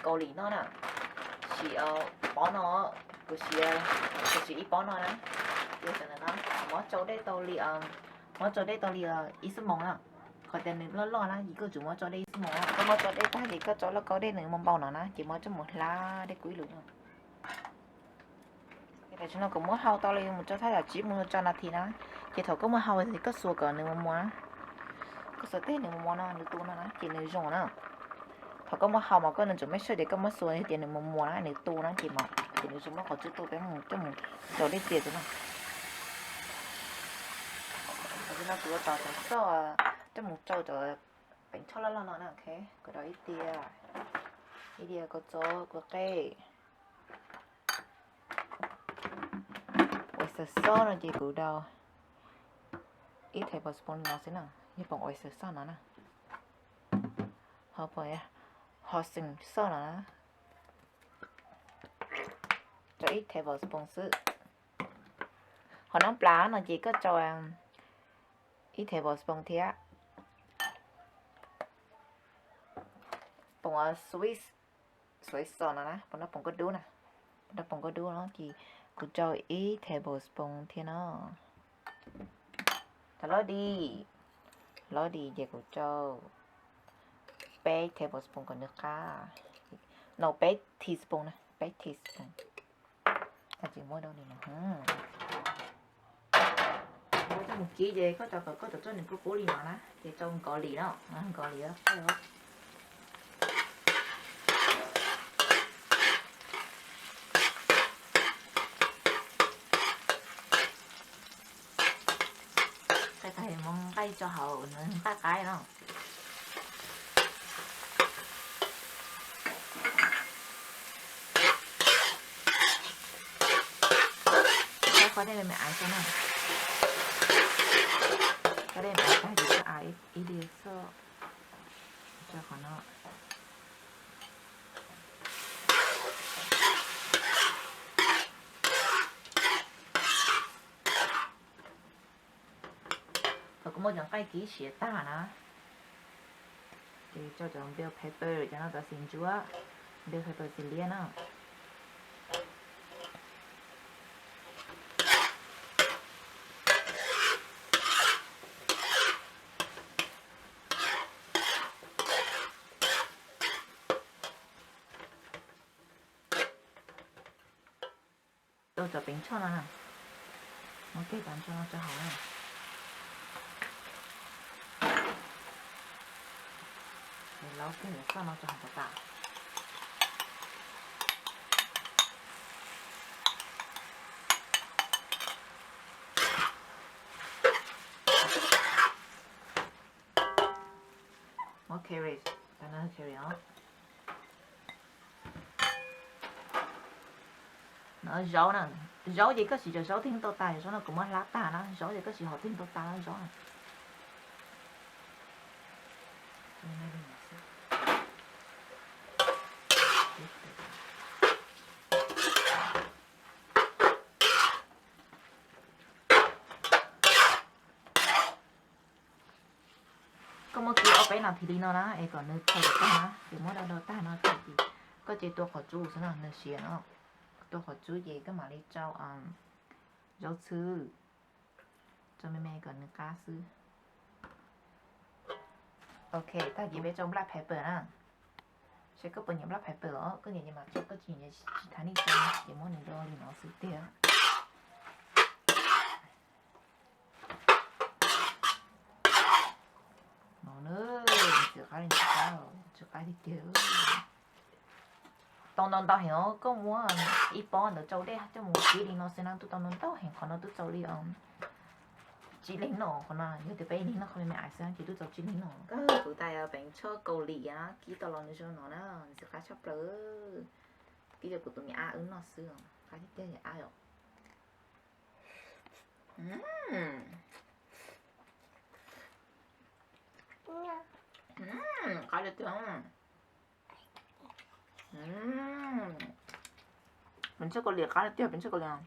Kaus lim no na, siv pob no, kuv siv, kuv siv ib pob no na. Ces tam sim no muab tsau dej tau li, muab tsau dej tau li ib xuab moos na. Qhov tias nws loj loj na ces koj tsum muab tsau dej ib xuab moos na. Koj muab tsau dej tag ces koj tsau lauj kaub dej nws mus npau no na ces muab coj mus hlab dej kub ib lus no. Tam sim no kuv muab hau tau li mus rau thaj tsam tsib mus rau rau nas this na. Ces thaum koj muab hau ces koj xuas kom nws mos mos na. Koj xuas tej nws mos mos no nws tu no na ces nws zoo na. Thaum koj muab hau mas koj nws tseem mej saj ces koj muab xuas tias nws mos mos na nws tu na ces mas ces nws zoo muab qhov tsub tu peb mus coj mus rau dej txias xwb na. Tam sim no kuv yuav tos cov xoj coj mus rau cov peev choj loj loj no na. Kuv rau ib tiag, ib tiag kua txob kua qej. Oyster sauce no ces kuv rau ib tablespoon li no xwb na, yog poom oyster sauce no na. Ho poom, ho soy sauce no na, rau ib tablespoon xwb. Ho noob plas no ces koj rau ib tablespoon thiab. Poom Swiss, Swiss sauce no na, poom no poom koj dub na, poom no poom koj dub no ces kuv rau ib tablespoon thiab no. Thaum loj di, loj di ces kuv rau peb tablespoon kom nws qab. No peb teaspoon na, peb teaspoon. Tsis muab dua li no. Muab coj mus kib ces koj cov kom koj cov txoj nws kub kub li no na ces rau nkaus li no, nkaus li. Qab qab muab nqaij tso hauv nws nqaj qaib no. Qhov dej me me aiv xwb na. Qhov dej me me aiv ces koj av ib diav xoj rau qhov no. Thaum kuv muab cov nqaij kib siav tag na, ces rau cov bell pepper, cov no cov xim ntsuab, bell pepper xim liab na. Rau cov peev choj no na, muab kiag cov ntsuag no rau hauv na. Laub kiag cov xoj no rau hauv kom tas. Muab carrot, cov no carrot os. No zaub na, zaub ces koj siv cov zaub twg tau tas, zaub no kuv muab hlab tag na, zaub ces koj siv hom twg tau tas zaub na. Koj muab kib ob peb nas this li no na es kom nws thaij tag na, ces muab do do tag no ces koj ces tua qhov tsub xwb no nws siav no. Tua qhov tsub ces koj mam li rau zaub txhwb, rau me me kom nws qab xwb. Ok, tag kis peb rau black pepper na. Saib koj puas nyiam black pepper os, koj nyiam ces mam rau, koj tsis nyiam tsis thaiv nej tso, ces muab nws do li no xwb tiag. No na, tsis qab li, tsis qab, tsis qab li tiag. Tau ntau ntau heev os, koj muab ib pob ntawd rau dej coj mus kib li no xwb na, twb tau ntau ntau heev, qhov no twb tau li tsib leeg noj, qhov no yog tias peb leeg noj qhov me me aiv xwb ces twb tau tsib leeg noj. Koj kuv tais peev choj Kaus Lim na, kib tau los nws zoo no na, ntxim qab tshaj plaws. Kib rau kuv tus me ab wb noj xwb, qab tiag tiag ab os. Qab tiag tiag. Peev choj Kaus Lim qab tiag, peev choj Kaus Lim.